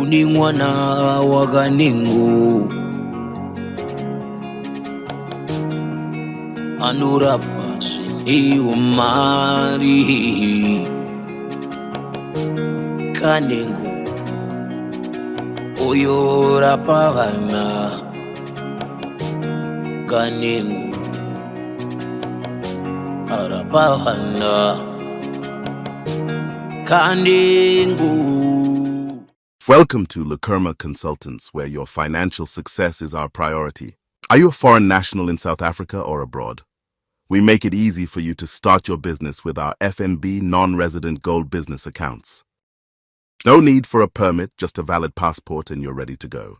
Une mwana wakanengo anorapa zvine umari kanengo oyorapa vana kanengo arapa vana kanengo. Welcome to LaCurma Consultants, where your financial success is our priority. Are you a foreign national in South Africa or abroad? We make it easy for you to start your business with our FNB non-resident gold business accounts. No need for a permit, just a valid passport and you're ready to go.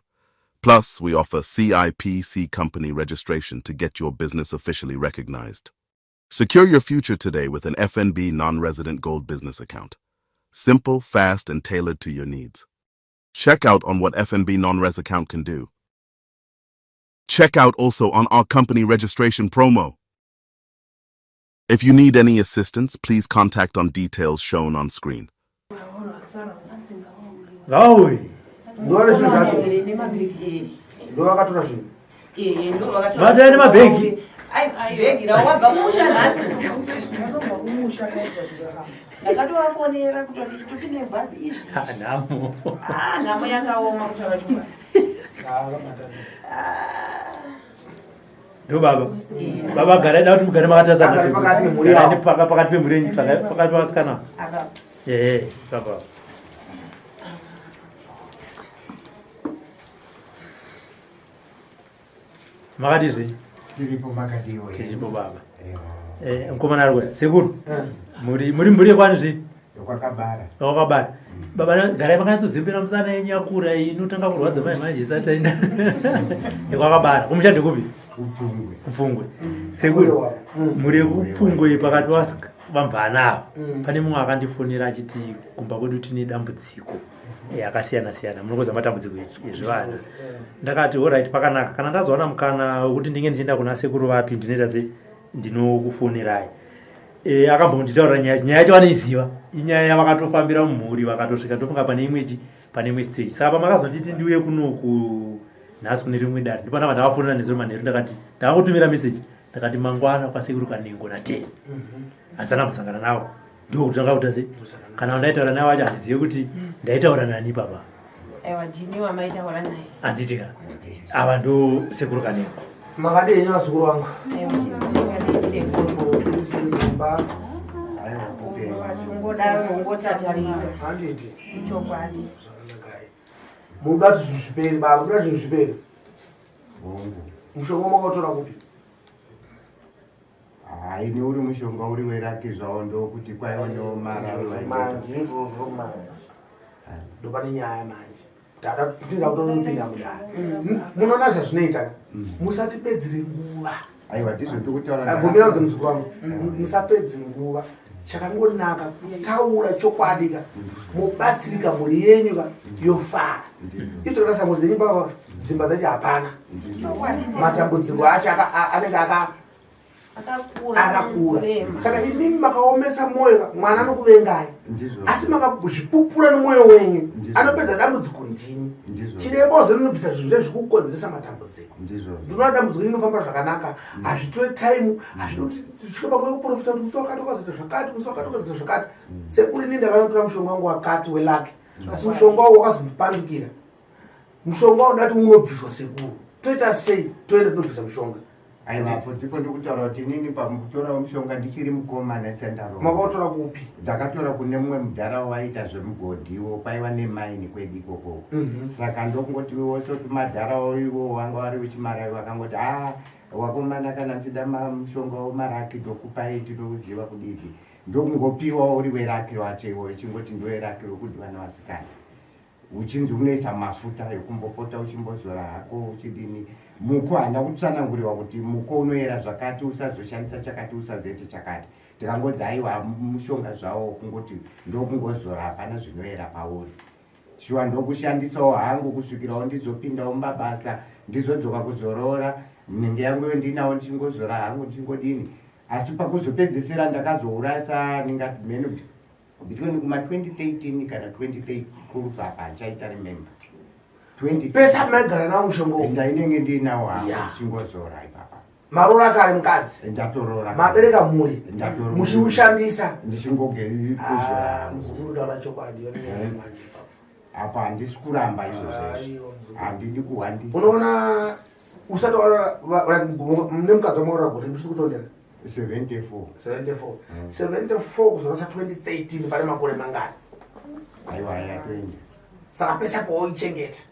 Plus, we offer CIPC company registration to get your business officially recognized. Secure your future today with an FNB non-resident gold business account. Simple, fast, and tailored to your needs. Check out on what FNB non-res account can do. Check out also on our company registration promo. If you need any assistance, please contact on details shown on screen. Ngavauye. Ndovane zvinhu zvacho. Ndovakatora zvinhu. Vataya nemabhegi. Bhegi rawo wabva kumusha nhasi. Ndakatovafonera kutoti chitopinde bhazi izvi. Ah, Nhamo. Ah, nhamo yakaoma kutaura chokwadi. Ndo baba. Baba garai da kuti mugare makatarisa Agare pakati pemhuri yavo. Garai pakati pemhuri yenyu, pakati pavasikana. Apa. Ehe, baba. Makadizve? Tiripo makadiwo. Tiripo baba. Ewa. Eh, mukomana ari kuya. Sekuru. Muri muri mhuri yekwani zve? Yokwakabara. Wakabara. Baba garai makanyatsozembera musana yenyu yakura iyi inotanga kurwadza mai manje isati aenda. Yekwakabara. Kumusha ndekupi? Kupfungwe. Kupfungwe. Sekuru. Mhuri yekupfungwe pakati vamvana ava. Pane mumwe akandifonera achiti kumba kwedu tine dambudziko. Akasiyana siyana munokoza matambudziko ezvivana. Ndakati alright pakanaka kana ndazowana mukana wekuti ndinge ndichienda kuna sekuru vapi ndinoita se ndinokufonerai. Akambonditaurira nyaya nyaya yacho vanoiziva inyaya yavakatofambira mumhuri vakatosvika ndofunga pane imwe chi pane imwe stage. Saka pamakazonditi ndiuye kunoku nhasi kune rimwe dare ndipana vandakafonera nezuro manheru ndakati ndakangotumira message ndakati mangwana kwasekuru Kanengo na10 handisana kusangana navo ndokutanga kuita sei kana ndaitaura naye wacho handizive kuti ndaitaura nani baba. Aiwa ndini wamaitaura naye. Handiti ka ava ndo sekuru Kanengo. Makadii henyu vazukuru vangu? Aiwa tinenge sekuru. Simba. Aiwa kupenga. Ungodaro ungotatarika. Handiti. Ichokwadi. Zvakanaka. Munoda kuti zvinhu zvipere baba, munoda zvinhu zvipere. Hongu. Mushonga makautora kupi? Hai ni uri mushonga uri weraki zvawo ndokuti kwaiwa neomarari Manje izvozvo manje. Ndopane nyaya manje. Ndada ndida kutonopinda mudare. Munoona zvazvinoita ka? Musatipedzere nguva. Aiwa ndizvo ndikutaura. Gomera udze muzukuru wangu. Musapedze nguva. Chakangonaka kutaura chokwadi ka. Mobatsirika mhuri yenyu ka yofara. Izvo kana mhuri dzenyu baba dzimba dzacho hapana. Matambudziko acho anenge Akakura. Akakura. Saka imimi makaomesa mwoyo ka, mwana anokuvengai. Asi makazvipupura nemwoyo wenyu anopedza dambudziko ndimi. Chiremba ozorinobvisa zvinhu zvezvikukonzeresa matambudziko. Ndinoona dambudziko rinofamba zvakanaka, hazvitore time, hazvidi kuti tisvike pamwe yekuprofita kuti musi wakati wakazoita zvakati, musi wakati wakazoita zvakati. Sekuru ini ndakanotora mushonga wangu wakati welaki, asi mushonga wangu wakazondipandukira. Mushonga wangu ndati unobviswa sekuru, toita sei? Toenda tinobvisa mushonga. Aiwa apo ndipo ndikutaura kuti inini pamukutorawo mushonga ndichiri mukomana sendaro. Makautora kupi? Ndakatora kune mumwe mudhara waiita zvemugodhiwo kwaiva nemaini kwedu ikoko. Saka ndokungoti wosoti madhara iwo wanga wari wechimarawi vakangoti a wakomana kana muchida mushonga wemaraki ndokupai tinouziva kudidi. Ndokungopiwa uri weraki wacho iwo ichingoti ndoweraki rokudiwa nevasikana. Uchinzi unoisa mafuta ekumbopota uchimbozora hako uchidini. Muko hana kutsanangurirwa kuti muko unoyera zvakati, usazoshandisa chakati, usazoite chakati. Tikangonzi aiwa mushonga zvawo kungoti ndokungozora hapana zvinoyera pauri. Shuwa ndokushandisawo hangu kusvikirawo ndizopindawo mumabasa, ndizodzoka kuzoroora. Nenge yangu iyo ndinawo ndichingozora hangu ndichingodini. Asi pakuzopedzisira ndakazourasa ndingati mheno. Between kuma 2013 kana 2012 apa handichaita remember. 20 Pese apa maigara nawo mushonga uyu. Ndainenge ndiinawo hangu Yeah. ndichingozora ipapa. Maroora kare mukadzi. Ndatorora. Mabereka mhuri. Ndatorora. Muchiushandisa. Ndichingogezora. Ah, muzukuru taura chokwadi vane nyaya manje ipapo. Apa handisi kuramba izvozvo izvi. Aiwa, muzukuru. Handidi kuhwandisa. Unoona usati waroora nemukadzi wamaroora gore muchiri kutondera 74. 74. 74 kuzorasa 2013 pane makore mangani? Aiwa, yatoenda. Saka pese apo waichengeta.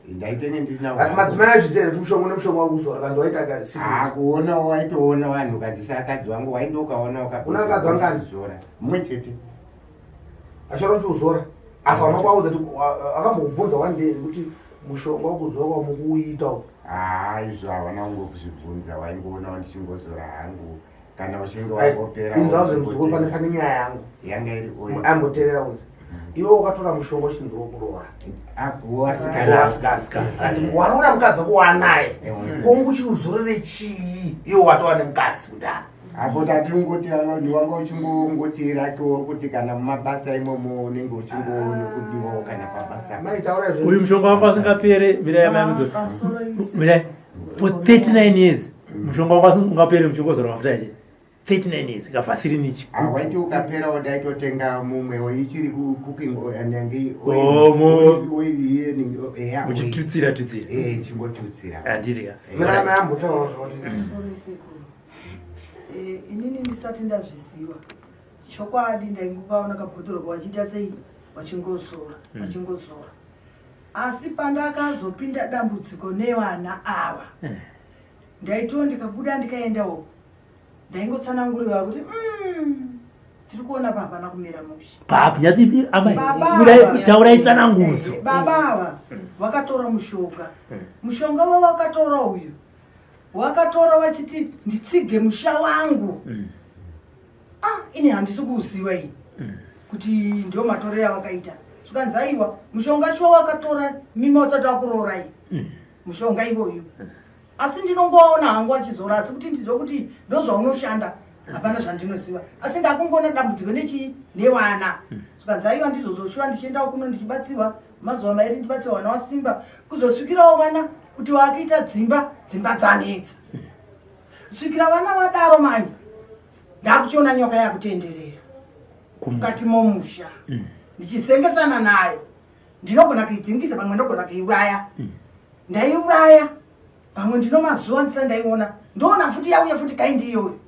Ndaitenge ndinawo. But madzimai azviziva here kuti mushonga nemushonga wari kuzora kana waita ka secret? Ah, kuona waitoona vanhukadzi seakadzi vangu wainge ukaona uka- Una akadzi vangani? Zora. Mumwe chete. Achiona kuti uzora. Asi hauna kuvaudza kuti akambokubvunza one day kuti mushonga wekuzora kwamukuuita uku. Ah, izvo hawana kungokuzvibvunza, waingoonawo ndichingozora hangu. Kana uchinge Ai, wangopera inzwa zve muzukuru, uchingotenga. pane nyaya yangu. Yanga iri oil. Amboteerera unzi. Iwe wakatora mushonga uchiti ndowokuroora. Ah, wasikana. Wasikana. Ati waroora mukadzi wako waanaye. Kongu uchiri chii? Iwe watova nemukadzi kudhara. Apo tatingoti wanga uchingongoti rakewo kuti kana mumabasa imomo unenge uchingoona kudiwawo kana pabasa. Mai, taura izvo. Uyu mushonga wanga usingapere, mirai amai mudzo. Pamusoro isi. Mirai. For 39 years mushonga wanga ungapere muchingozora mafuta ache. 39 years kavhasirini chi. Ah, waiti ukaperawo daitotenga mumwewo ichiri cooking oil nyange oil. Oh, Oil iye eya, oil. Muchitutsira tutsira. Eh, chingotutsira. Handiri ka. Mirai amai ambotaura zvoti. Sorry, sekuru. Inini ndisati ndazviziva chokwadi, ndaingokaona kabhodhoro vachiita sei, vachingozora, vachingozora. Asi pandakazopinda dambudziko nevana ava, ndaitiwo ndikabuda ndikaendawo, ndaingotsanangurirwa kuti tiri kuona pa hapana kumira mushe. Papi nyatsi amai. Baba Mirai ava. taurai tsanangudzo. Baba ava vakatora mushonga. Mushonga wavakatora uyu, wakatora vachiti nditsige musha wangu. Ah, ini handisi kuuziva ini kuti ndio matorero avakaita. Zvikanzi aiwa, mushonga shuwa wakatora mima usati wakuroora iyi, mushonga iwoyu. Asi ndinongoona hangu achizora, asi kuti ndizive kuti ndozvaunoshanda hapana zvandinoziva. Asi ndakungoona dambudziko nechii, nevana. Zvikanzi aiwa, ndizvozvo shuwa. Ndichiendawo kuno ndichibatsirwa mazuva mairi, ndichibatsirwa vana wasimba, kuzosvikirawo vana kuti vakuita dzimba, dzimba dzanetsa. Svikira vana vadaro manje, ndakuchiona nyoka yakutenderera mukati momusha, ndichizengesana nayo. Ndinogona kuidzingisa, pamwe ndogona kuiuraya. Ndaiuraya pamwe, ndino mazuva ndisati ndaiona, ndoona futi yauya futi kaindi iyoyo.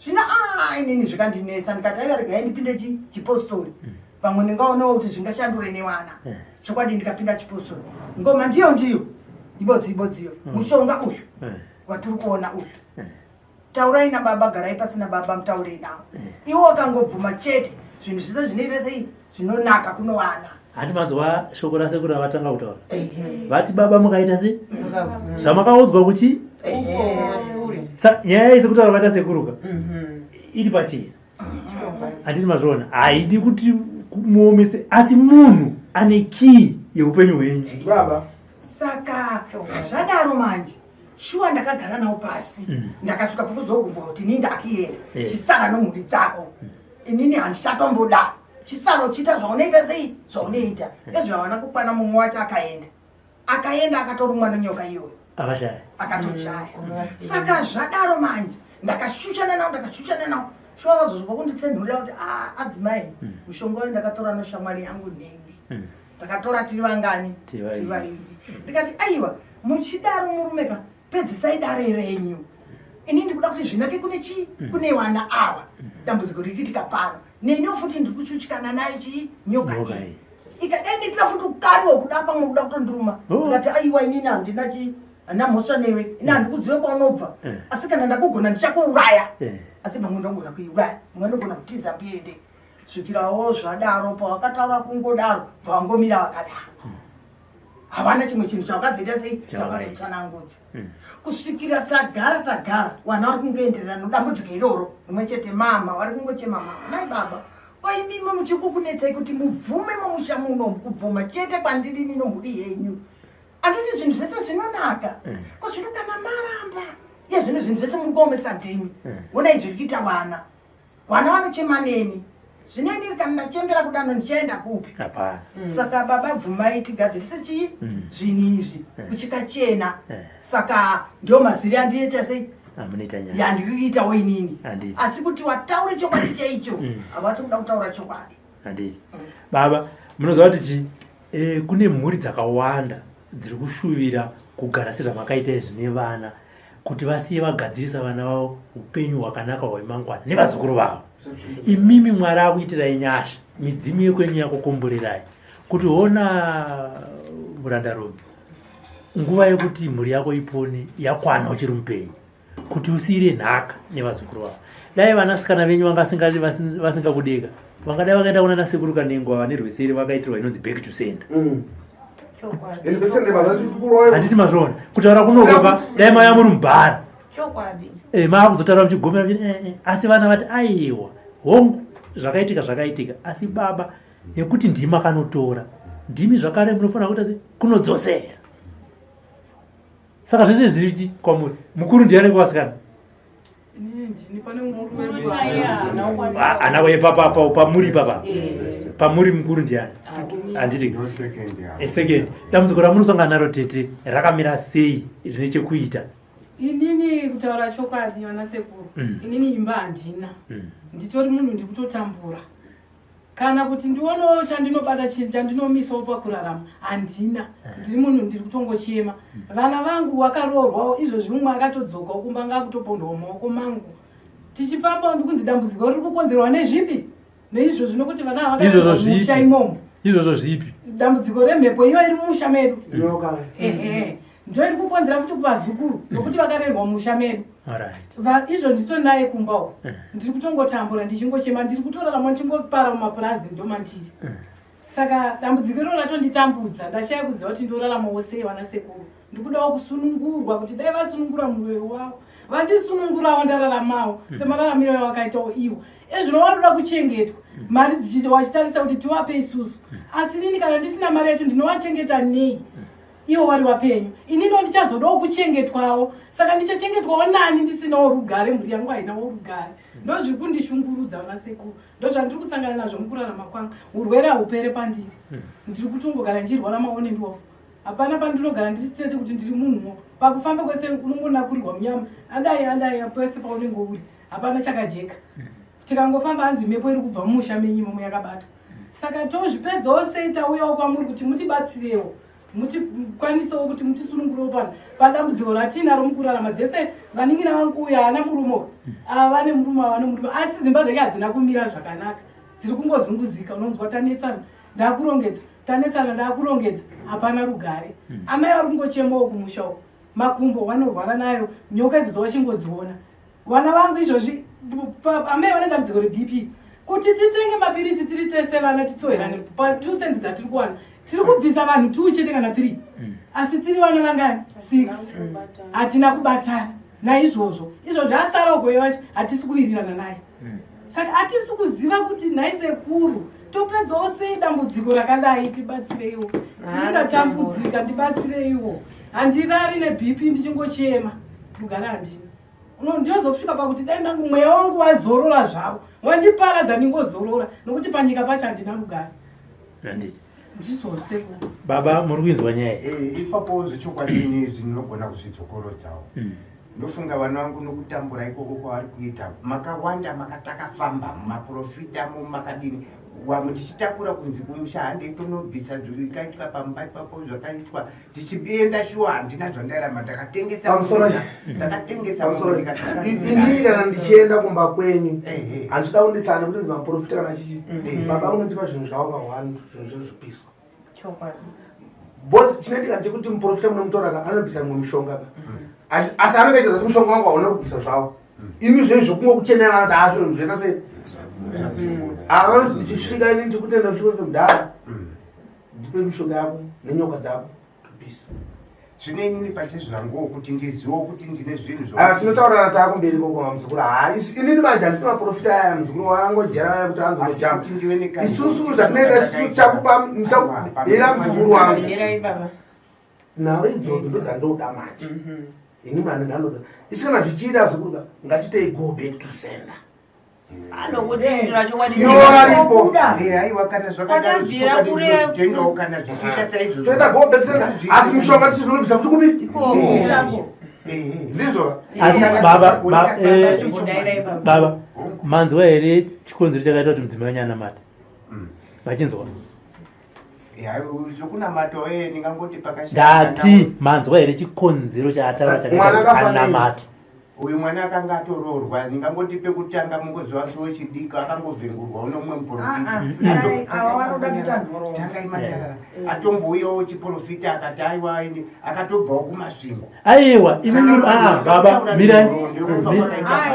Zvino a inini zvikandinetsa, ndikati aiva, regai ndipinde chipostori, pamwe ndingaonawo kuti zvingashandure nevana. Chokwadi ndikapinda chipostori, ngoma ndiyo ndiyo, ibodzi ibodziyo, mushonga uyu watiri kuona uyu. Taurai nababa, garai pasina baba, mutaurei navo. Iwo wakangobvuma chete, zvinhu zvese zvinoita sei, zvinonaka kunowana. Handi manzwa shoko rasekuru ravatanga kutaura? Vati baba mukaita sei zvamakaudzwa kuti nyaya yese kutaura vaita sekuruka iri pachena, handiti mazviona? Haidi kuti muomese, asi munhu ane kii yeupenyu hwenyu. Baba. Saka zvadaro manje, shuwa ndakagara nawo pasi, ndakasvika pekuzogumbura kuti inini ndakienda. Chisara nomhuri dzako, inini handichatomboda. Chisara uchiita zvaunoita sei, zvaunoita ezvo. Havana kukwana, mumwe wacho akaenda, akaenda akatorumwa nenyoka iyoyo. Akashaya. Akatoshaya. Saka zvadaro manje, ndakashushana nawo, ndakashushana nawo. Shuwa vakazozvika kunditsenhurira kuti a adzimai, mushonga uyu ndakatora noshamwari yangu nhengi. Takatora tiri vangani? Tiri vaviri. Tiri vaviri. Ndikati aiwa, muchidaro murume ka, pedzisai dare renyu. Ini ndikuda kuti zvinake kune chii, kune vana ava. Dambudziko riri kuitika pano, neniwo futi ndiri kuchuchikana nayo chii, nyoka Nyoka iyi. iyi. Ikadai nditira futi ukariwo kuda pamwe kuda kutondiruma. Ndikati aiwa, inini handina chi, handina mhosva newe, ini handikuzive kwaunobva. Asi kana ndakugona ndichakuuraya. Asi pamwe ndogona kuiuraya, mumwe ndogona kutiza mbiende. Svikirawo zvadaro, pawakataura kungodaro, bva wangomira wakadaro, havana chimwe chinhu chavakazoita sei, chavakazotsanangudza. Kusvikira tagara tagara, vana vari kungoenderera nodambudziko iroro rimwe chete. Mama vari kungochema, mama nai baba, koimimi muchikukunetsai kuti mubvume mumusha munomu? Kubvuma chete kwandiri nomhuri yenyu, handiti zvinhu zvese zvinonaka? Ko zvino kana maramba iye zvino, zvinhu zvese muri kuomesa ndimi. Onai zviri kuita vana, vana vanochema neni. Zvino inini kana ndachembera kudano ndichaenda kupi? Hapana. Saka baba bvumai tigadzirise chii zvinhu izvi kuchikachena. Saka ndio maziri andinoita sei Amunoita nyaya. yandiri kuitawo inini. Handiti. Asi kuti wataure chokwadi chaicho, havasi kuda kutaura chokwadi. Handiti. Baba, munoziva kuti chi kune mhuri dzakawanda dziri kushuvira kugara sezvamakaita izvi nevana, kuti vasiye vagadzirisa vana vavo upenyu hwakanaka hwemangwana nevazukuru vavo. Imimi Mwari akuitirai nyasha, midzimu yekwenyu yakukomborerai kuti hona murandarume, nguva yekuti mhuri yako ipone yakwana uchiri mupenyu, kuti usiyire nhaka nevazukuru vavo. Dai vanasikana venyu vanga vasingakudeka, vangadai vakaenda kuna nasekuru Kanengo vane rweseri, vakaitirwa inonzi back to sender. Ende besende mazvatikurowa. Handiti mazviona kutaura kunokova? Dai mauya muri mubhara, maakuzotaura muchigomera muchiti, asi vana vati aiwa, hongu, zvakaitika zvakaitika, asi baba, nekuti ndimi makanotora, ndimi zvakare munofanira kuita se kunodzosera. Saka zvese zviri kwamuri. Mukuru ndiani kuvasikana? Inini ndini pane mukuru wedu. Ana wepapa pamuri, papa pamuri mukuru ndiani? Handiti? Ndo second yavo. Second, dambudziko ramunosangana naro tete rakamira sei, rine chekuita? Inini kutaura chokwadi, vana sekuru, inini imba handina. Nditori munhu ndiri kutotambura. Kana kuti ndionewo chandinobata, chinhu chandinomisawo pakurarama handina. Ndiri munhu ndiri kutongochema. Vana vangu vakaroorwawo izvozvi, umwe akatodzokawo kumba, ngakutopondwa mumaoko mangu. Tichifambawo ndikunzi dambudziko riri kukonzerwa nezvipi, neizvozvi, nokuti vana ava Izvozvo vakaroorwa mumusha zvipi? imomo. Izvozvo zvipi? Dambudziko remhepo iyo iri mumusha medu. Nyoka. Ehe, ndo iri kukonzera futi kuvazukuru, nokuti vakarerwa mumusha medu. Izvo nditori naye kumba uko, ndiri kutongotambura, ndichingochema, ndiri kutorarama ndichingopara mumapurazi, ndomandiri. Saka dambudziko iro ratonditambudza, ndashaya kuziva kuti ndoraramawo sei. Vana sekuru, ndikudawo kusunungurwa, kuti dai vasunungura muviri wavo, vandisunungurawo, ndararamawo semararamiro avakaitawo ivo. Ezvino vanoda kuchengetwa, mari wachitarisa kuti tiwape isusu, asi inini kana ndisina mari yacho ndinovachengeta nei ivo vari vapenyu? Ininiwo ndichazodawo kuchengetwawo, saka ndichachengetwawo nani ndisinawo rugare? Mhuri yangu hainawo rugare. Ndo zviri kundishungurudza, vana sekuru, ndo zvandiri kusangana nazvo mukurarama kwangu. Urwere haupere pandiri, ndiri kutongogara ndichirwara maone ndofu. Hapana pandinogara ndisitete kuti ndiri munhuwo. Pakufamba kwese unongonakurirwa munyama, adai adai, pese paunenge uri hapana chakajeka. Tikangofamba hanzi mhepo iri kubva mumusha menyu imomo yakabatwa. Saka tozvipedzawo sei? Tauyawo kwamuri kuti mutibatsirewo, mutikwanisewo kuti mutisunungurewo pano padambudziko ratinaro mukurarama. Dzese vanin'ina vangu, uyu haana murume, ava nemurume, ava nemurume, asi dzimba dzake hadzina kumira zvakanaka, dziri kungozunguzika. Unonzwa tanetsana, ndakurongedza, tanetsana, ndakurongedza, hapana rugare. Amai vari kungochemawo kumusha uko, makumbo vanorwara nayo nyoka idzodzo vachingodziona. Vana vangu izvozvi, amai vane dambudziko reBP, kuti titenge mapiritsi tiri tese vana titsoherane pa2 cents dzatiri kuwana, tiri kubvisa vanhu 2 chete kana 3, asi tiri vana vangani? 6. Hatina kubatana. Naizvozvo izvozvo asara ugoye wacho hatisi kuwirirana naye. Saka hatisi kuziva kuti nhai sekuru, topedzawo sei dambudziko rakadai? Tibatsireiwo, ndingatambudzika, ndibatsireiwo. Handirari neBP, ndichingochema, rugare handina. Ndinozosvika pakuti dai ndangu mweya wangu wazorora zvavo, wandiparadza, ndingozorora, nokuti panyika pacho handina rugare. Handiti? Ndizvo sekuru. Baba, muri kuinzwa nyaya iyi? Ipapo zvechokwadi ini zvinogona kuzvidzokorodzawo. Ndofunga vana vangu nokutambura ikoko kwavari kuita, makawanda makatakafamba mumaprofita mumakadini wamwe tichitakura kunzi kumusha handei tonobvisa zvikaitwa pamba ipapo, zvakaitwa tichienda. Shuwa handina zvandarama, ndakatengesa Pamusoro. ndakatengesa Pamusoro. mombe, ndikasara. Inini kana ndichienda kumba kwenyu, Eh, eh. handisida kunditsana kuti maprofita kana chichi. Eh. Baba, unondipa zvinhu zvavo ka1, zvinhu zvezvipiswa. Chokwadi. Because chinoitika ndechekuti muprofita munomutora ka, anobvisa mumwe mishonga ka, asi anonge achiza kuti mushonga wangu hauna kubvisa zvavo. Imi zvinhu zvokungokuchenera, vanoti ha, zvinhu zvoita sei? Ava vanoti ndichisvika ini ndikutenda kusvika kuti mudhara, ndipe mishonga yako nenyoka dzako, topisa. Zvino inini pachezvanguwo kuti ndizivewo kuti ndine zvinhu Aya tinotaurana taakumberi koko, muzukuru. Ha, inini manje handisi maprofita aya, muzukuru wangojera vaya kuti Asi anzojamba. kuti ndive nekanzi Isusu kuti zvatinoita isusu, ndakaita- chakupa Aiwa, ira muzukuru wangu. Mirai baba. Nharo idzodzo ndodzandoda manje ini mani nhandoda. Isi kana zvichiita, zukuruka, ngatitei go back to sender. Anokuti chokwadi. Ivo varipo. Aiwa, kana zvakadaro, Kwatadzira chokwadi kure. ndinozvitendawo kana zvichiita saizvozvo. Toenda kobetsera, asi mushonga tichizonobvisa kuti kupi? Ikoko. Ndizvo. Asi Kana baba, zvichagoneka saka chokwadi. baba, manzwa here chikonzero chakaita kuti mudzimai wenyu anamate? Machinzwa? Zvokunamata, ndingangoti pakashaya. Ndati manzwa here chikonzero chaataura chakaita Mwana kuti akafa nei? anamate? Uyu mwana akanga atoroorwa. Ndingangoti pekutanga, mungoziva sewechidiki, akangovhengurwa unomwe muprofita. Ah, ah, ava vanoda kuita nhoroondo. Tangai manyarara. Atombouyawo chiprofita, akati aiwa, ini akatobvawo kuMasvingo. Aiwa, imi ah, baba, mirai.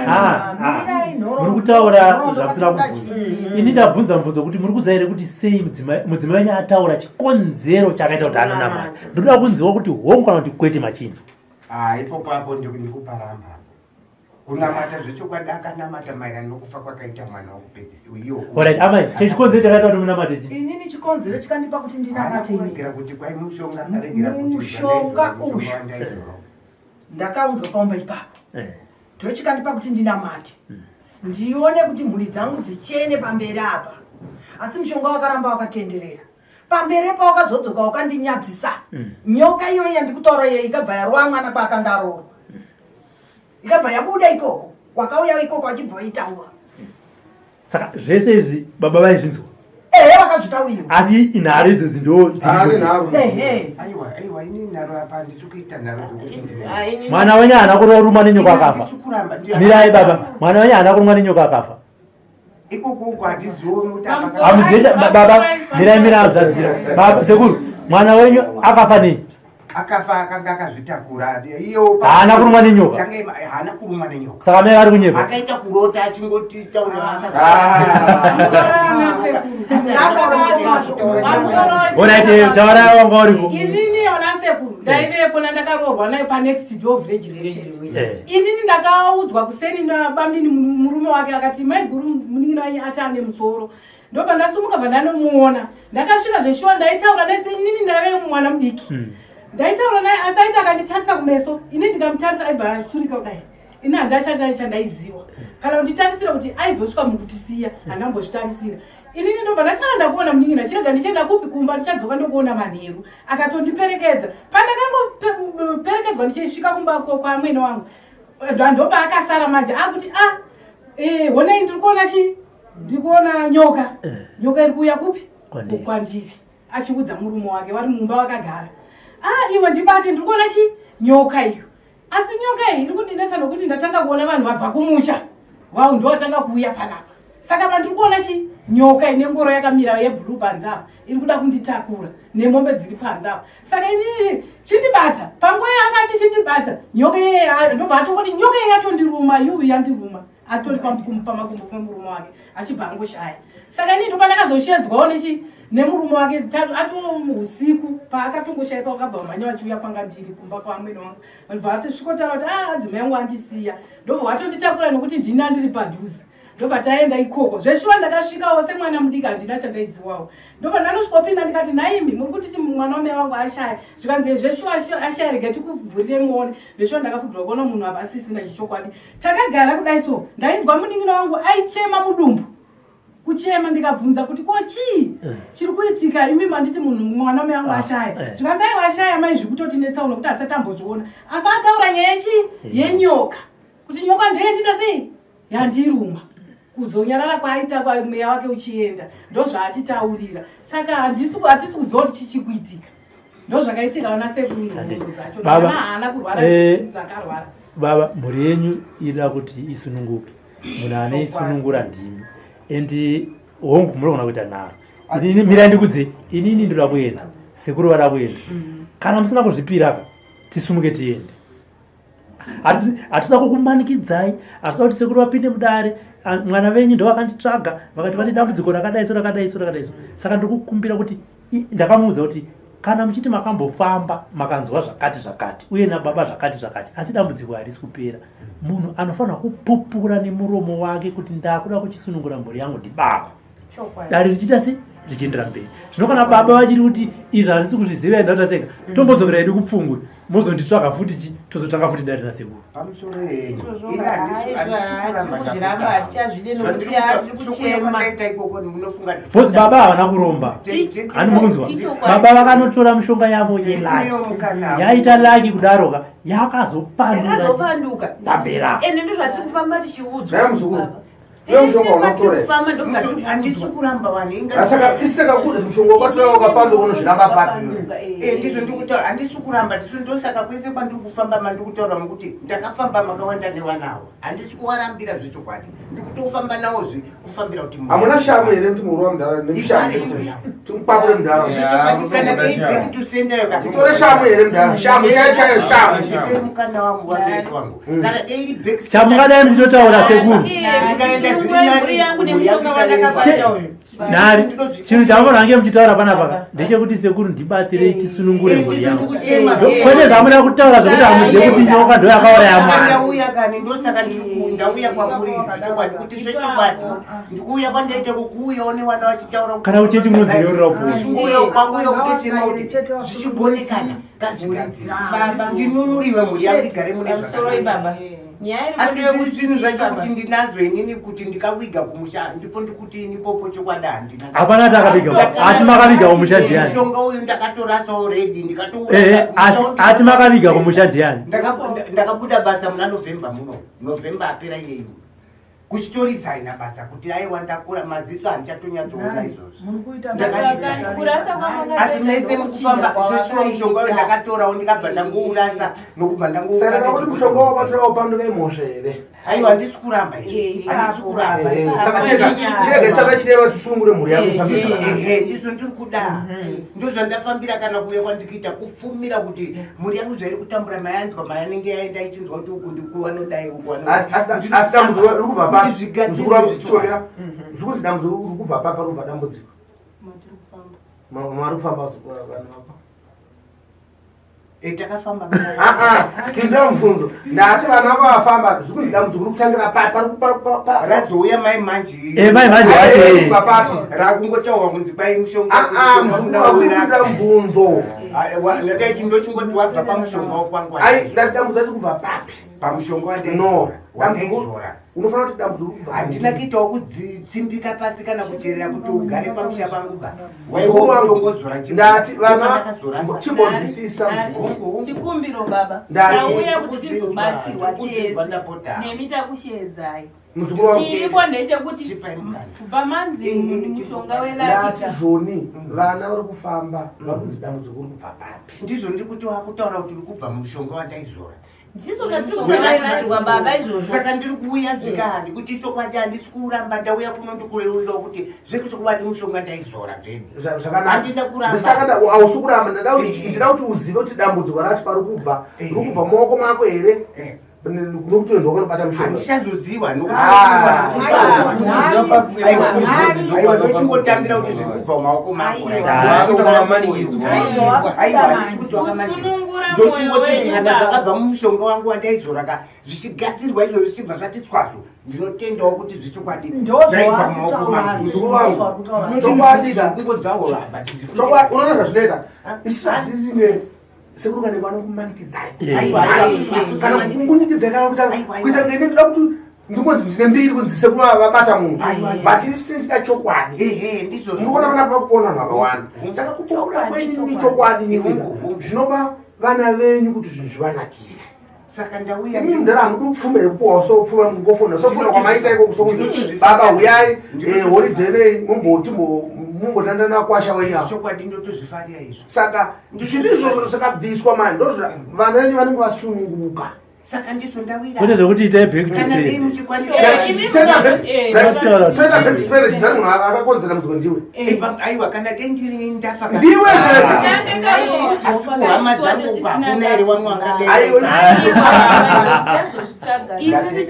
Ah, ah. Mirai, nhoroondo. Muri kutaura Nhoroondo zvamusina kwatinoda kubvunza. chii? Ini ndabvunza mubvunzo kuti muri kuziva here kuti sei mudzimai wenyu ataura chikonzero chakaita kuti anonamata. Ndoda kunziwa kuti hongu kana kuti kwete, machinzwa? Ah, ipopo apo ndikuparamba apo. Kunamata zvechokwadi, akanamata maererano nokufa kwakaita mwana wokupedzisa iwo. Alright, amai, chechikonzero chakaita kuti munamate chi? Inini chikonzero chikandipa kuti Haana ndinamate inini. kuregera kuti kwai mushonga, akaregera kuti Mushonga uyu. mushonga wandaizorwa. Ndakaudzwa paumba ipapo, ndochikandipa kuti ndinamate, ndione kuti mhuri dzangu dzichene pamberi apa. Asi mushonga wakaramba wakatenderera pamberi pawakazodzoka wakandinyadzisa. Nyoka iyoyi yandikutaura iyoyi ikabva yarova mwana kwaakanga aroorwa, ikabva yabuda ikoko, wakauya ikoko achibva waitaura. Saka zvese izvi baba vaizvinzwa? Ehe, vakazvitaurirwa. Asi inharo idzodzi ndo Haane nharo. Ehe. Aiwa, aiwa, ini nharo apa handisi kuita nharo dzokuti Mwana wenyu haana kurumwa nenyoka akafa? Handisi kuramba. Mirai baba, mwana wenyu haana kurumwa nenyoka akafa? Ikoko uko handizioni kuti Hamuzive baba, mirai, mirai, azadzira baba. Sekuru, mwana wenyu akafa nei? Akafa akanga akazvitakura iyo. Haana kurumwa nenyoka? Haana kurumwa nenyoka. Saka mai vari kunyepa? Akaita kurota achingoti taura. Alright, taura wanga uripo. Inini ona sekuru, ndaivepo nandakaroorwa naye panext door village rechete. Inini ndakaudzwa kuseni nabamnini, murume wake akati maiguru, munin'ina wenyu ati ane musoro. Ndobva ndasumuka, bva ndanomuona. Ndakasvika zveshuwa, ndaitaura naye. Inini ndaive mwana mudiki. Ndaitaura naye, asi aiti akanditarisa kumeso, ini ndikamutarisa aibva asurika kudai. Ini handachachai chandaiziwa kana kunditarisira kuti aizosvika mukutisiya, handambozvitarisira inini. Ndobva ndati, "Ah, ndakuona munin'ina, chirega ndichienda kupi? Kumba, ndichadzoka ndokuona manheru." Akatondiperekedza. Pandakangoperekedzwa ndichisvika kumba kwamwene wangu, ndopaakasara manje akuti, "A ah, honai, ndiri kuona chi ndiri kuona nyoka. Nyoka iri kuuya kupi?" Kwandiri. Kwandiri. Achiudza murume wake, vari mumba vakagara. "Ah, iwe ndibate, ndiri kuona chi nyoka iyo. Asi nyoka iyi iri kundinetsa nokuti ndatanga kuona vanhu vabva kumusha wau ndowatanga kuuya panapa. Saka pandiri kuona chi nyoka ine ngoro yakamira yeblue panze apa, iri kuda kunditakura nemombe dziri panze apa. Saka inini chindibata." Panguva yaakati chindibata nyoka iyeye, ndobva atongoti, "Nyoka iye yatondiruma, yuwi, yandiruma." Atori pamakumbo pemurume wake, achibva angoshaya. Saka inini ndopandakazoshedzwawo nechi nemurume wake ato usiku paakatongoshaya, pakabva vamhanya vachiuya kwanga ndiri kumba kwamwene wangu. Bva atisvikotaura kuti, "A, adzimai yangu andisiya." Ndobva vatonditakura nokuti ndini andiri padhuze. Ndobva taenda ikoko. Zveshuwa ndakasvikawo semwana mudiki, handina chandaiziwawo. Ndobva ndanosvikopinda, ndikati, "Naimi, muri kutiti mwana wamai vangu ashaya?" Zvikanzi, "Zveshuwa ashaya, rega tikuvhurire muone." Zveshuwa ndakafugirwa kuona munhu apa asisina chichokwadi. Takagara kudai so, ndainzwa munin'ina wangu aichema mudumbu, kuchema. Ndikabvunza kuti, "Ko chii chiri kuitika? Imi manditi munhu mwana mai vangu ashaya?" Zvikanzi, "Aiwa, ashaya mai, zvikutotinetsawo nokuti asati ambozviona." Asi ataura nyaya yechi yenyoka, kuti nyoka ndoyendita sei, yandiruma. Kuzonyarara kwaaita kwa mweya wake uchienda, ndozvaatitaurira. Saka hatisi kuziva kuti chichi kuitika. Ndozvakaitika vana sekuru, nhoroondo dzacho. Baba, Mwana haana kurwara zvakarwara. Baba, mhuri yenyu ida kuti isununguke. Munhu ane isunungura ndimi, and hongu, munogona kuita nharo. Inini mirai ndikudze, inini ndoda kuenda, sekuru vada kuenda. Kana musina kuzvipira ka, tisumuke tiende. Hatisina kukumanikidzai, hatisina kuti sekuru vapinde mudare. Mwana venyu ndo vakanditsvaga, vakati vane dambudziko rakadai so, rakadai so, rakadai so. Saka ndiri kukumbira kuti ndakamuudza kuti kana muchiti makambofamba, makanzwa zvakati zvakati, uye nababa zvakati zvakati, asi dambudziko harisi kupera, munhu anofanira kupupura nemuromo wake kuti ndakuda kuchisunungura mhuri yangu ndibaba. Dare richiita se Zvichiendera mberi. Zvino kana baba vachiri kuti izvi handisi kuzviziva, enda utaseka, tombodzokera hedu kupfungwe, mozonditsvaga futi chi tozotanga futi dare nasekuru. Pamusoro henyu. Izvozvo Ini handisi kuramba. Kuzviramba hatichazvide nokuti hatiri kuchema. Ndaita ikoko munofunga Because baba havana kuromba, hani mukunzwa? Baba vakanotora mishonga yavo yelucky. Yaita lucky kudaroka, yakazopanduka. Yakazopanduka. Pamberi. Ende ndozvatiri kufamba tichiudzwa. Naye muzukuru. Iwe mushonga unotora here? Kufamba ndozvatiri Handisi kuramba vanhu. Saka isi takakuudza kuti mushonga wakatora wakapanduka, unozviramba papi? Eh, ndizvo ndikutaura, handisi kuramba. Ndiso ndosaka kwese kwandiri kufamba mandiri kutaura mukuti ndakafamba makawanda nevanawo, handisi kuvarambira zvechokwadi, ndikutofamba nawozve kufambira kuti Hamuna shamu here kuti muruwa mudhara? Izvare mhuri yangu. Timukwapure mudhara. Zvechokwadi kana dei back to sender ka. Titore shamu here mudhara? Shamu chaiyo chaiyo, shamu. Ndipe mukana wangu, vabereki wangu, kana dei iri back Chamungadai muchitotaura, sekuru, ndikaenda zviri nani, yangu mhuri yangu nemushonga isaremba. wandakabata uyu. Nhari, chinhu chamurange muchitaura panapa ndechekuti sekuru, ndibatsirei tisunungure mhuri yangu. Ndikuchema. Kwete zvamuda kutaura zvekuti hamuzive kuti nyoka ndo yakauraya mwana. Ndauya kani, ndosaka ndauya kwamuri zvechokwadi, kuti zvechokwadi ndikuuya kwandaita kukuuyawo nevana vachitaura kuti- Kana uchechi munonzireurira upo. Ndichinguuya kwanguya kutochema kuti zvichigonekana ngazvigadzirwe, ndinunuriwe, mhuri yangu igare mune Pamusoro zvakanaka. baba, nyaya iri Asi ndeyekuti zvinhu zvacho baba. kuti ndinazvo inini kuti ndikawiga kumusha, ndipo ndikuti inipopo chokwadi handina. Hapana ati akaviga, ati makaviga kumusha ndiani? Mushonga uyu ndakatorasawo already. Ehe, asi ati makaviga kumusha ndiani? Ndakabuda basa muna November muno, November apera iyeyu, kuchitorisaina basa kuti aiwa, ndakura, maziso handichatonyatsoona izvozvo. Ndakarisaina. Kurasa kwamakaita. Asi mese mukufamba zveshuwa mushonga uyu ndakatorawo, ndikabva ndangourasa nokubva. Saka nakuti mushonga wakatora wapanduka imhosva here? Aiwa, handisi kuramba izvo, handisi kuramba. Saka chega chirege, saka chireva tisunungure mhuri yako ifambe zvakanaka. Ehe, ndizvo ndiri kuda, ndozvandafambira kana kuuya kwandikuita kupfumira kuti mhuri yangu zvairi kutambura, mayanzwa mayanenge yaenda ichinzwa kuti uku ndikuwanodai, uku. Asi dambudziko riri kubva papi? Kuti zvigadzirwe Muzukuru wangu, zvechokwadi. chiomera. Zvikunzi dambudziko riri kubva papi? Pari kubva dambudziko? Mari kufamba vanhu vako? Eh, takafamba. Pindura mubvunzo. Ndati vana vako vafamba, zvikunzi dambudziko riri kutangira papi? Pari Razouya mai manje. Eh, mai manje vacho, eh. Kubva papi? Rakungotaurwa kunzi kwai mushonga. Ah, ah, muzukuru wasikuita mubvunzo. Ndadaiti ndochingoti wabva pamushonga wakwangu. Ai, ndati dambudziko racho kubva papi? Pamushonga No. wandaizora. Unofanira kuti dambudziko riri kubva. Handina kuitawo kudzitsimbika pasi kana kucherera kuti ugare pamusha pangu ba. Muzukuru wangu, Waiwotongozora. ndati vana chimbonzwisisa, muzukuru. Chikumbiro baba. Ndati. Tauya kuti tizobatsirwa tese. Ndapota. Nemi takushedzai. Muzukuru wangu. Chiripo ndechekuti Chipai mukana. kubva manzi mushonga Ndati welucky. zvoni vana vari kufamba, vari kunzi dambudziko riri kubva papi? Ndizvo ndikuti wakutaura kuti uri kubva mumushonga wandaizora. Ndizvo zvatiri kutaurairwa baba izvozvo. Saka ndiri kuuya zvikadi kuti chokwadi handisi kuramba, ndauya kuno ndikureurira kuti zvekuchokwadi mushonga ndaizora zvedi. Handina kuramba. Zvakanaka, hausi kuramba. Ndida kuti uzive kuti dambudziko racho pari kubva, riri kubva mumaoko mako here, nokuti ndokanobata mushonga? Handichazoziva. Ah. Aiwa, ndochingotambira kuti zviri kubva mumaoko mako. Aiwa, handisi kuti wakamanikidzwa. Kusunungura mwoyo Ndochingoti wenyu kana baba. zvakabva mumushonga wangu wandaizora ka, zvichigadzirwa izvozvo, zvichibva zvati tswazo, ndinotendawo kuti zvechokwadi zvaibva mumaoko mangu. Muzukuru wangu, Chokwadi kungonzwawo. Chokwadi, unoona zvazvinoita, isusu hatisine sekuru kana vanokumanikidzai kana kukunyikidzai kana kuita kuita ngene ndoda kuti ndingonzi ndine mbiri kunzi sekuru vabata munhu, but isini ndida chokwadi. Ehe, ndizvo. Munoona vana pakupona vanhu vakawanda, saka kupupura kwenyu ni chokwadi nyika zvinopa vana venyu kuti zvinhu zvivanakire. Saka ndauya. Imi mudhara, hamudi kupfuma here? Kupuwa sopfuma, mungofona sofuna kwamaita ikoko sokunzi baba huyai holiday nei, mumbotandana kwasha wenyu apa. Chokwadi ndotozvifarira izvo. Saka zvinhu izvozvo zvakabviswa mani, ndozva vana venyu vanenge vasununguka. Saka ndizvo ndawira. Kwete zvekuti itai back to Kana dei sender. muchikwanisa. Toita back to sender, munhu akakonzera mudziko ndiwe. Aiwa, kana dei ndiri ndafa. Ndiwe zvega. Asi kuhama dzangu uku hakuna here wamwe Aiwa. wangadai?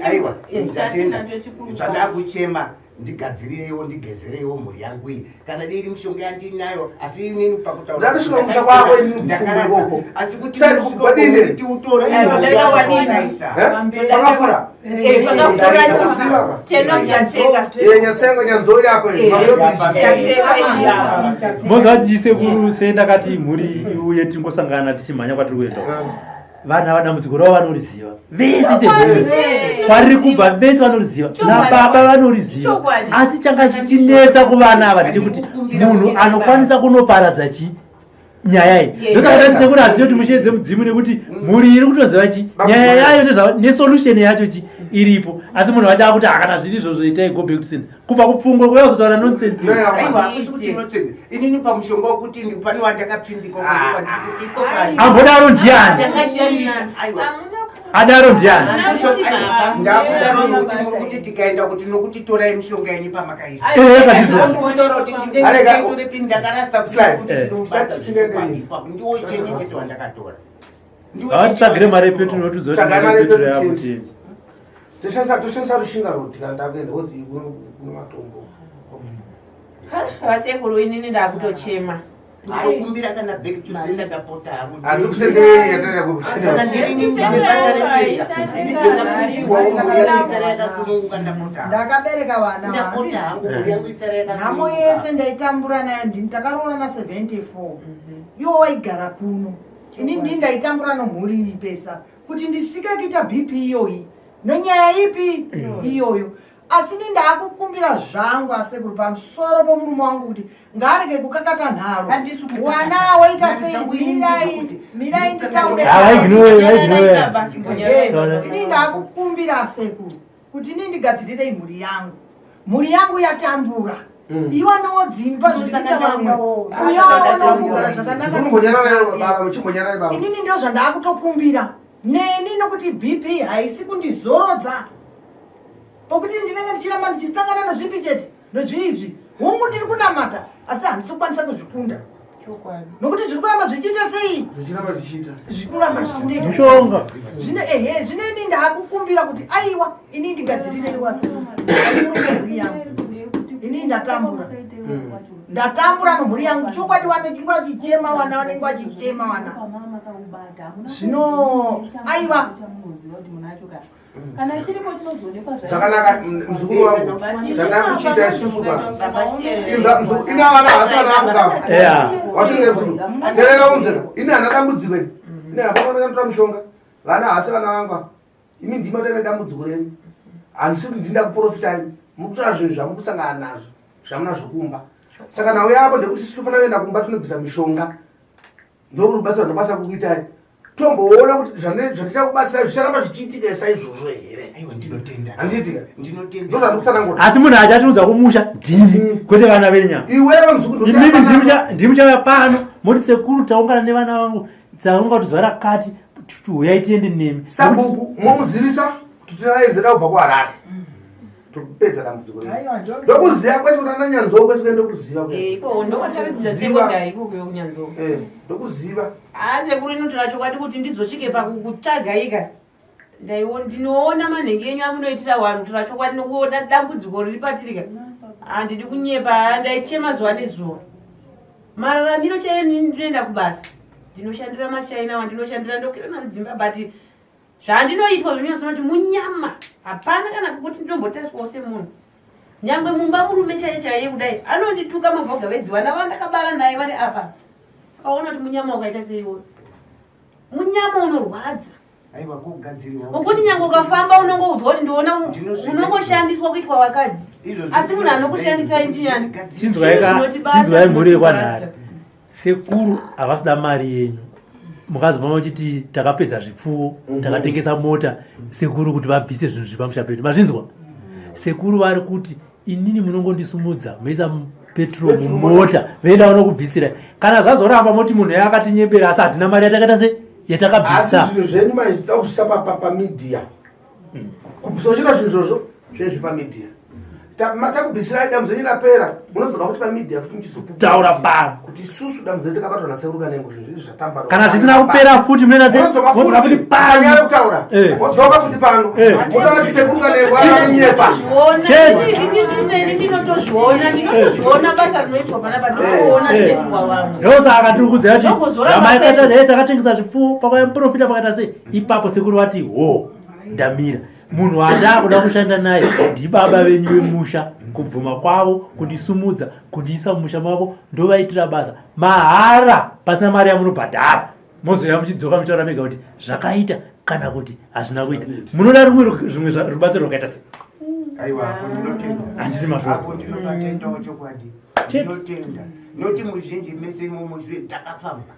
Aiwa, ndatenda zvandakuchema. Ndigadzirireiwo, ndigezereiwo mhuri yangu iyi, kana dei iri mishonga yandinayo. Asi inini pakutaura Ndandosvika kumusha kwako ini. Ndakarasa. Ikoko. Asi kuti Sasa musvike kwadini? kuti utore Eh, padarika kwadini? Eh? Pakafura. Eh, pakafura. Ndikuziva ka. Teno nyatsenga. Eh, nyatsenga nyanzori apo. Eh, Masobichi. Nyatsenga iya. Moziva kuti sekuru, sendakati mhuri iuye tingosangana tichimhanya kwatiri kuenda. Vana vadambudziko ravo vanoriziva vese semhuri, kwariri kubva vese vanoriziva, nababa vanoriziva. Chokwadi. Asi changa chichinetsa kuvana ava ndechekuti munhu anokwanisa kunoparadza chi nyaya iyi. Ndosaka tati sekuru, hatitoti musheedze mudzimu, nekuti mhuri iri kutoziva chi nyaya yayo nesolution yacho chi iripo. Asi munhu wacho akuti akana zviri izvozvo, itai go back to sender kubva kupfungwa kuya kuzotaura nonsense. Aiwa, hakusi kuti nonsense. Inini pamushonga wekuti pane wandakapfimbika kwandikuti iko kani. Ambodaro ndiani? Ndakashandisa, aiwa. Adaro ndiani? Ndakudaro nokuti muri kuti tikaenda kuti nokuti torai mishonga yenyu pamakaisa. Eh, katizvo. Kutaura kuti Arega- ndinetorepi, ndakarasa Slide. kuti chinomubata zvechokwadi ipapo ndiwo chete chete wandakatora. Ndiwo chete Havatitsvagire mari wandakatora. yepetro, notiziva Tsvagai kuti mari mari yepetro yepetro. yakuti Toshandisa Rushinga Road kana takuenda kozi kuno matombo. Vasekuru, inini ndakutochema. Ndinokumbira kana back to sender, ndapota hangu. Handikusendei yataira Saka kukusendera. ndirini ndine basa reseka, ndinokumbirwawo mhuri yangu isara yakasununguka, ndapota hangu. Ndakabereka vana. Ndapota hangu, mhuri yangu isara Nhamo yakasununguka. yese ndaitambura nayo ndini. Takaroora na74, iwo waigara kuno, ini ndini ndaitambura nomhuri iyi pesa kuti ndisvike kuita BP iyoyi nonyaya ipi iyoyo. Asi ni ndaakukumbira zvangu asekuru pamusoro pomurume wangu kuti ngaarege kukakata nharo. Handisi kukakata. Wana waita sei? Ndau ini Mirai, ndezvekuti- mirai nditaure. Havaignore. Ini ndaakukumbira asekuru kuti ini ndigadzirirei mhuri yangu. Mhuri yangu yatambura, iwanewo dzimba zviri kuita vamwe, uyo aonewo kugara zvakanaka. Muchimbonyararai baba, muchimbonyararai baba. Inini ndo zvandaakutokumbira neni, nokuti BP haisi kundizorodza, pokuti ndinenge ndichiramba ndichisangana nozvipi chete nozviizvi. Hungu, ndiri kunamata, asi handisi kukwanisa kuzvikunda nokuti zviri kuramba zvichiita sei? Zvichiramba zvichiita. Zviri kuramba zvichindoita. Mushonga. Zvino ehe, zvino ini ndaakukumbira kuti aiwa, ini ndigadzirirei wasemhuri yangu. Ini ndatambura, ndatambura nomhuri yangu chokwadi. Wane chinge vachichema wana, vanenge vachichema wana. Zvino aiwa. Kana chiripo chinozoonekwa. Zvakanaka, muzukuru wangu. Zvandakuchiita isusu ka. Inza muzukuru, ina vana hasi vana vako kava. Wasvika muzukuru. Terera unzeka. Ini hana dambudziko ini. Ini hapana ndakatora mushonga. Vana hasi vana vangu ava. Imi ndima tane dambudziko renyu. Handisi kuti ndinda kuprofita imi. Muri kutora zvinhu zvamuri kusangana nazvo. Zvamuna zvokumba. Saka nhau yapo ndekuti isu tofanira kuenda kumba tinobvisa mishonga. Ndokubatsira ndokwanisa kukuitai. Tomboona kuti zvandicha kubatsira zvicharamba zvichiitika saizvozvo here. Aiwa, ndinotenda. Handiitika. Ndinotenda. Ndozvandikutsanangura. Asi munhu achatiudza kumusha ndimi, kwete vana venyama. Iwewe muzukuru. Imimi ndimi chauya pano moti, "Sekuru, taungana nevana vangu, taunga kuti zuva rakati huyai tiende nemi." Sabhuku momuzivisa kuti tinaenzeda kubva kuHarare, tokupedza dambudziko renu. Aiwa, Ndokuziva kwese kuti ana Nyanzou kwese kuenda kuziva kuya. Iko ndokwatakadzidzisa Ziva. sekondari ikoko yokunyanzou. Eh, ndokuziva. Haa sekuru, inotora chokwadi kuti ndizosvike pakukutsvagaika. Ndinoona manhenge enyu amunoitira vanhu. Tora chokwadi nokuona dambudziko riri patirika, handidi kunyepa, ndaichema zuva nezuva. Mararamiro chaiyo, ndinoenda kubasa, ndinoshandira maChina wandinoshandira, ndokwira madzimba, but zvandinoitwa zvinonyatsoona kuti munyama hapana kana kuti ndinombotaswawo semunhu. Nyangwe mumba murume chaiye chaiye kudai anondituka mavhoga vedzi vana vandakabara naye vari apa. Saka waona kuti munyama wakaita seiwo, munyama unorwadza. Aiwa, kugadziriwa. Wokuti nyange ukafamba unongoudzwa kuti ndiona Ndinozviita. unongoshandiswa kuitwa vakadzi. Izvozvo. Asi munhu anokushandisai ndiyani? Chinzwai Zvinotibata, chinzwai mhuri yekwanhare. zvinotibata. Sekuru havasida mari yenyu. Mukazobva muchiti takapedza zvipfuwo, takatengesa mota, sekuru kuti vabvise zvinhu zviri pamusha pedu. Mazvinzwa? Sekuru vari kuti inini munongondisumudza, moisa petrol mumota, voenda vanokubvisira. Kana zvazoramba moti munhu yakatinyebera, asi hatina mari yatakaita se Asi yatakabvisa. zvinhu zvenyu maizvida kuzvisa pamedia, kubvisa uchita zvinhu izvozvo zvezvi pamedia. Takubvisirai dambudziko renyu rapera, munodzoka futi pamedia futi muchizoputaura pano kuti isusu dambudziko takabatwa nasekuru Kanengo zvinhu zviri zvatamba. Kana zvisina kupera futi munoenda sei? Futi pano. Kutaura. Wodzoka futi pano. Wotaura kuti sekuru Kanengo anonyepa. Ini ndinotozviona, ndinotozviona basa rinoitwa panapa, ndinoona zvinoitwa vamwe. Ndosaka tiri kukudzai kuti zvamaikata takatengesa zvipfuwo pakauya muprofita pakaita sei ipapo sekuru vati ho ndamira. Munhu andakuda kushanda naye ndibaba venyu vemusha, kubvuma kwavo kundisumudza kundiisa mumusha mavo, ndovaitira basa mahara pasina mari yamunobhadhara. Mozouya muchidzoka muchitaura mega kuti zvakaita kana kuti hazvina kuita. Munoda rumwe zvimwe rubatsiro rwakaita sei? Aiwa, apo ndinotenda. Handiti mazvo. Apo ndinopatendawo chokwadi. Ndinotenda. Noti muzhinji mese imomo zve takafamba.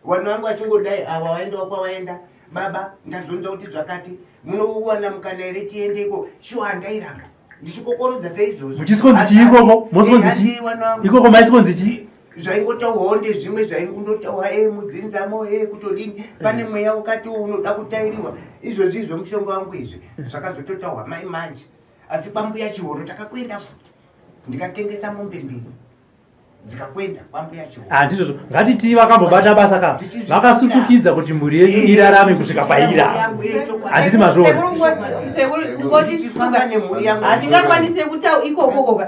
Vanhu vangu vachingodai ava vaendawo kwavaenda. Baba, ndazonzwa kuti zvakati munouwana mukana here tiendeko? Shuwa handairamba. Ndichikokorodza seizvozvo. Muchisikonzi chii ikoko? Mosikonzi chii? Ikoko maisikonzi chii? Zvaingotaurwawo ndezvimwe zvaingundotaurwa mudzinzamo kutodini pane mweya wakati unoda kutairiwa izvozvi izvo mushonga wangu izvi zvakazototaurwa mai manje. Asi kwambuya Chihoro takakuenda futi ndikatengesa mombe mbiri dzikakwenda kwambuya Chihoro. Handizvozvo, ngatitii vakambobata basa ka vakasusukidza kuti mhuri yenyu irarame kusvika paira. Handiti mazvoona? Hatingakwanise kutaura ikoko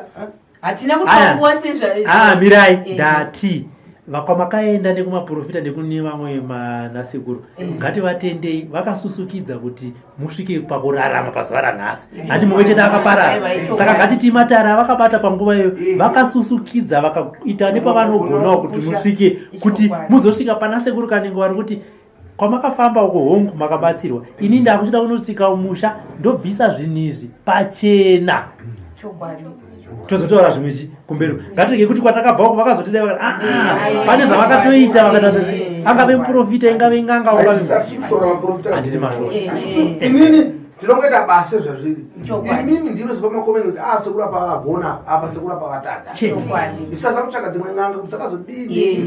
hatina kutaura sezva. Mirai, ndati vakwamakaenda nekumaprofita nekune vamwe manasekuru ngativatendei vakasusukidza kuti musvike pakurarama pazuva ranhasi. Handi mumwe chete akaparara, saka ngatitii matare avakabata panguva iyo vakasusukidza vakaita nepavanogonawo kuti musvike kuti muzosvika pana sekuru Kanengo vari kuti kwamakafamba uko hongu makabatsirwa, ini ndakuchida kunosvika musha ndobvisa zvinhu izvi pachena, tozotaura zvimwe chi kumberi. Ngatirege kuti kwatakabva uko vakazotidai vakati pane zvavakatoita vakatati angave muprofita ingave n'anga handiti mashoko. Inini tinongoita basa zvazviri. Inini ndinoziva makomeni kuti sekuru apa vakagona, apa sekuru apa vatadza. Isaza kutsvaga dzimwe n'anga kuti dzakazodini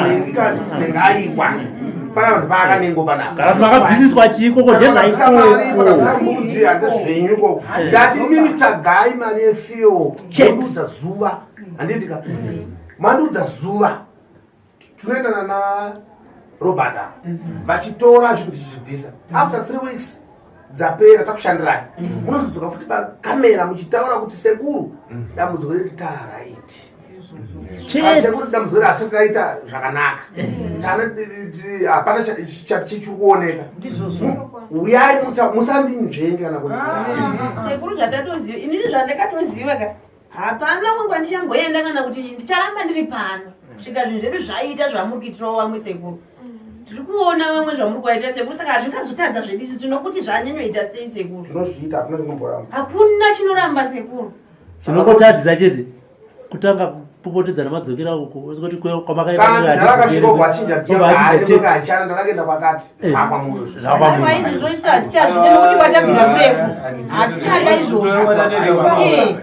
nengi kana nengi aiwa. Pana vanhu paakanengo panapa. Kana kuti makabvisiswa chiikoko ndezvaikoko. Mbudzi handizvenyu ikoko. Ndati imimi tsvagai mari yefiyo mondiudza zuva. Handiti ka? Mandiudza zuva. Tunoendana na Robert vachitora zvinhu tichizvibvisa. After 3 weeks dzapera takushandirai. Munozodzoka futi pakamera muchitaura kuti sekuru dambudziko redu taraiti. Sekuru dambudziko redu asi taita zvakanaka. Hapana chiri kuoneka. Uyai musandinzvenge kana kuti. Sekuru zvatatoziva, inini zvandakatoziva ka. Hapana wangu andichamboenda kana kuti ndicharamba ndiri pano kusvika zvinhu zvedu zvaita zvamuri kuitirawo vamwe sekuru. Tiri kuona vamwe zvamuri kuvaitira sekuru, saka hazvingazotadza zvedu isu tinokuti zvanyanyoita sei sekuru. Tinozviita, hakuna chinomboramba. Hakuna chinoramba sekuru. Chinongotadzisa chete kutanga kupopotedza namadzokera uko kuti kwamakaenda. Ndakasvika kwachinja giya, ndakaenda kwakati zvakwamuri. Zvakwamuri. Izvozvo isu hatichazvide nekuti kwatabvira kurefu. Hatichada izvozvo.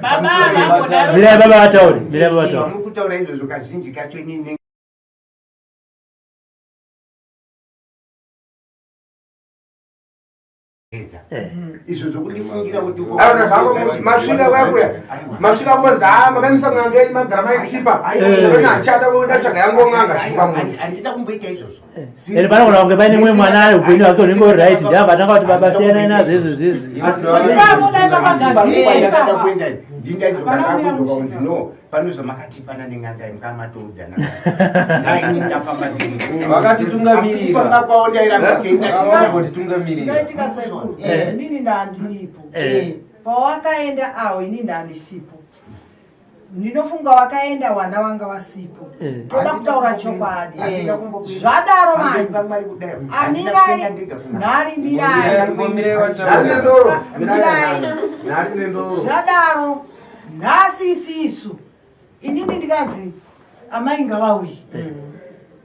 Baba vambodaro. Mirai baba vataure, mirai baba vataure. Muri kutaura izvozvo kazhinji kacho inini izvo zvokundifungira kuti masvika kwakuya masvika kwanzi haa makanisa n'anga yenyu magara maichipa saka handichada ndatsvaga yangu n'anga zvikwamuri. Handida kumboita izvozvo. Ende panogona kunge paine mumwe mwana ari upenyu hwake unenge uri right, ndabva tanga kuti baba siyanai nazvo izvo zvizvi. Asi kuenda ndindaidzoka ndakudzoka kunzi no pane zvamakatipana nen'anga mukamatoudzana ndaini ndafamba ndini Vakatitungamirira. kufamba kwavo ndairamba chienda. Vakambotitungamirira. Zvakaitika sekuru, inini ndandiripo pawakaenda awo, ini ndandisipo. Ndinofunga wakaenda wana wanga wasipo. Toda kutaura chokwadi. Zvadaro vanhu amirai nhari, mirai. Mirai vataure. Nendoro. Mirai. Nhari nendoro. Zvadaro nhasi isisu inini ndikanzi amai ngavauye,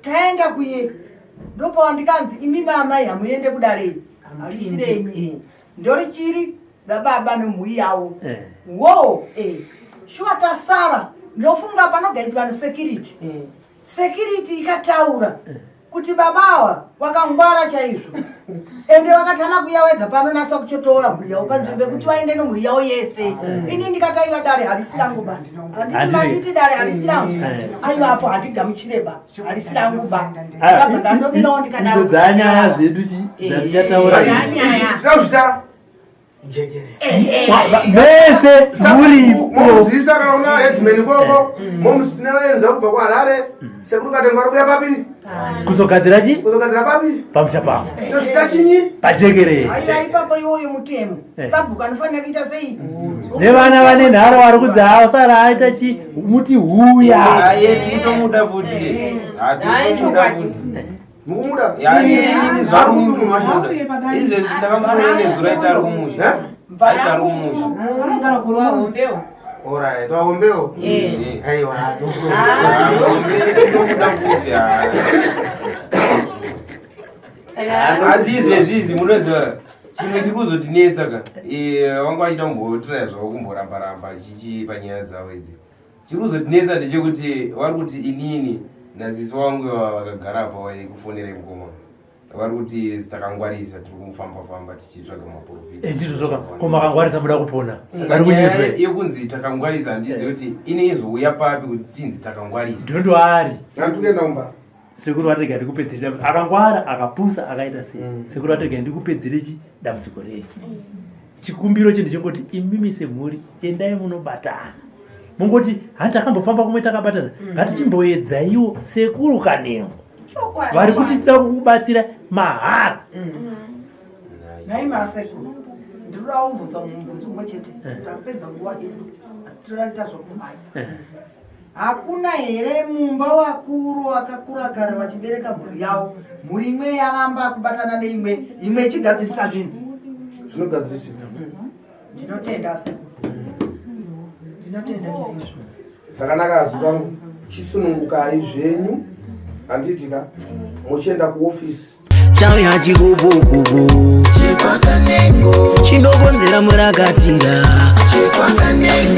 taenda kuye ndopawa ndikanzi imimi amai hamuende kudare, harisi renyu, ndorichiri rababa nemhuri yavo. Wo shuwa tasara. Ndofunga panogaidwa nesecurity, security ikataura. Kuti baba awa wakangwara chaizvo ende wakatama kuya wega pano nasi wakuchotora mhuri yavo panzvimbo yekuti vaende nomhuri yavo yese. Ini ndikati aiwa dare harisi rangu ba, handiti manditi dare harisi rangu, aiwa apo handigamuchire ba, harisi rangu ba, ndabva ndandomirawo ndikadaro. Idzo dzanyaya zvedu chi dzatichataura Tinozvita mese muripo. Momuzivisa kana una headman ikoko, momusinaenza kubva kuHarare, sekuru Katengo ari kuya papi? Kuzogadzira chi? Kuzogadzira papi? Pamusha pavo. Tozvita chinyi? Pajekerere. Aiwa, ipapo iwoyo mutemo, sabhuku anofanira kuita sei? Nevana vane nharo vari kunzi haasara aita chi, muti huya. Aye, tikutomuda futi, hatikutomuda futi. Mukumuda? Ya, inini zvangu Munhu wacho. ndikumuda. Izvezvi ndakamufonera nezuro, aiti ari kumusha, aiti ari kumusha. Vanogara Wahombewo. Alright, wahombewo. Eh. Aiwa. Tinomuda futi. Asi izvezvi izvi munoziva chimwe chiri kuzotinetsa ka, vanga vachida kumbotiraya zvavo, kumboramba-ramba chichi panyaya dzavo idzi. Chiri kuzotinetsa ndechekuti vari kuti inini nasisi wangu ivava vakagara apa vaikufonerai mukoma, vari kuti takangwarisa, tiri kufamba-famba tichitsvaga maprofita. Ndizvo zvoka, ko makangwarisa muda kupona. Saka Vari nyaya kunyepera. yekunzi takangwarisa, handizivi kuti inezouya papi kuti tinzi takangwarisa. Ndondoari. Andikuenda kumba. Sekuru vatega ndikupedzere dambudziko. Akangwara, akapusa, akaita sei, sekuru vatega ndikupedzere chi dambudziko rei. Chikumbiro chinhu chingoti imimi semhuri endai munobatana, mungoti hanti takambofamba kumwe takabatana, ngatichimboedzaiwo sekuru Kanengo vari kuti tida kukubatsira mahara. Nhai masekuru, ndinoda kubvunza mubvunzo umwe chete. Tapedza nguva yedu, asi tinoita zvokumhanya. Hakuna here mumba wakuru vakakura kare vachibereka mhuri yavo, mhuri imwe yaramba kubatana neimwe, imwe ichigadzirisa zvinhu? Zvinogadzirisika. Ndinotenda sekuru, ndinotenda chaizvo. Zvakanaka, azi vangu, chisunungukai zvenyu, handiitika muchienda kuofisi. Chauya chikubukubu chinokonzera murakatira.